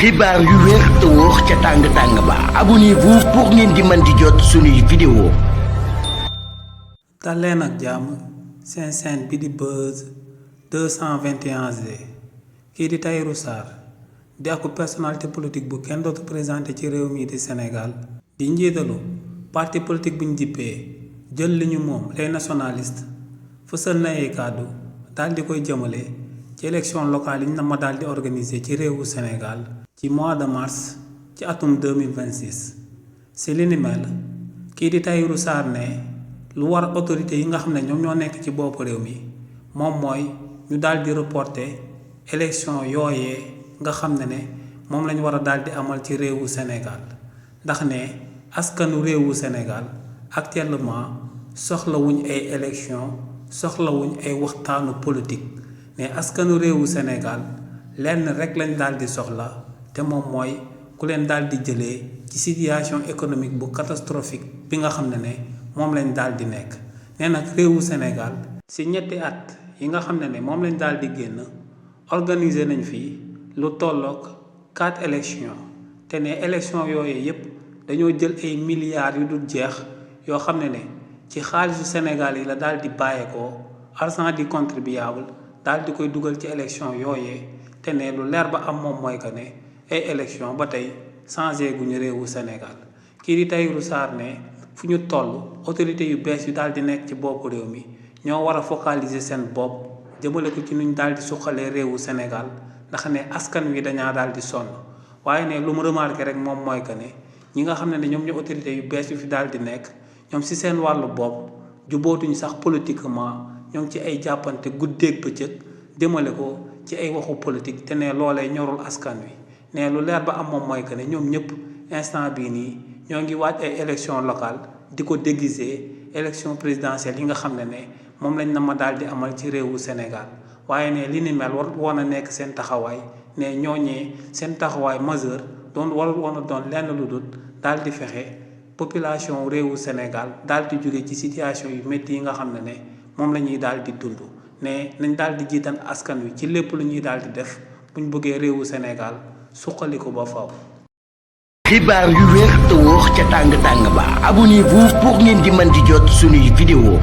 xibaar yu wér te wóor ca tàng ba abonnez-vous pour ngeen di mën di jot suñuy vidéo. dal leen ak jàmm seen chaîne bi di Buzz 221G kii di Tahirou Sarr di ak personnalité politique bu kenn dootu présenté ci réew mi di Sénégal di njiitalu parti politique bu ñu dippee jël li ñu moom les nationalistes fësal na ay kàddu daal di koy jëmale ci élection locale yi ñu na ma daal di organiser ci réewu Sénégal ci mois de mars ci atum 2026 si li ni mel kii di Tahirou Sarr ne lu war autorité yi nga xam ne ñoom ñoo nekk ci bopp réew mi moom mooy ñu daal di reporter élection yooyee nga xam ne moom lañu war a daal di amal ci réewu Sénégal ndax ne askanu réewu Sénégal actuellement soxlawuñ ay élection soxlawuñ ay waxtaanu politique ne askanu réewu Sénégal lenn rek lañ daal di soxla te moom mooy ku leen daal di jëlee ci situation économique bu catastrophique bi nga xam ne moom lañ daal di nekk nee nag réewu Sénégal ci ñetti at yi nga xam ne moom lañ daal di génn organiser nañ fii lu tolloog 4 élections te ne élection yooyu yépp dañoo jël ay milliards yu dul jeex yoo xam ne ci xaalisu Sénégal yi la daal di bàyyeekoo argent du contribuable daal di koy dugal ci élection yooyee te ne lu leer ba am moom mooy que ne ay élection ba tey changé guñu réewu Sénégal kii di Tahirou Sarr ne fu ñu toll autorité yu bees yu daal di nekk ci boppu réew mi ñoo war a focaliser seen bopp jëmale ko ci nuñ daal di suqalee réewu Sénégal ndax ne askan wi dañaa daal di sonn waaye ne lu mu remarqué rek moom mooy que ne ñi nga xam ne ñoom ñu autorité yu bees yu fi daal di nekk ñoom si seen wàllu bopp jubootuñu sax politiquement ñoo ngi ci ay jàppante guddeeg bëccëg jëmale ko ci ay waxu politique te ne loolee ñorul askan wi ne lu leer ba am moom mooy que ne ñoom ñëpp instant bii nii ñoo ngi waaj ay élection locale di ko déguiser élection présidentielle yi nga xam ne moom lañ na ma daal di amal ci réewu Sénégal waaye ne li ni mel war woon a nekk seen taxawaay ne ñooñee seen taxawaay majeur warul woon a doon lenn lu dul daal di fexe population réewu Sénégal daal di jóge ci situation yu métti yi nga xam ne moom la ñuy daal di dund ne nañ daal di jiital askan wi ci lépp lu ñuy daal di def buñ bëggee réewu Sénégal suqali ko ba faw. xibaar yu wér te wóor ca tàng ba abonnez-vous pour ngeen di mën di jot suñuy vidéo.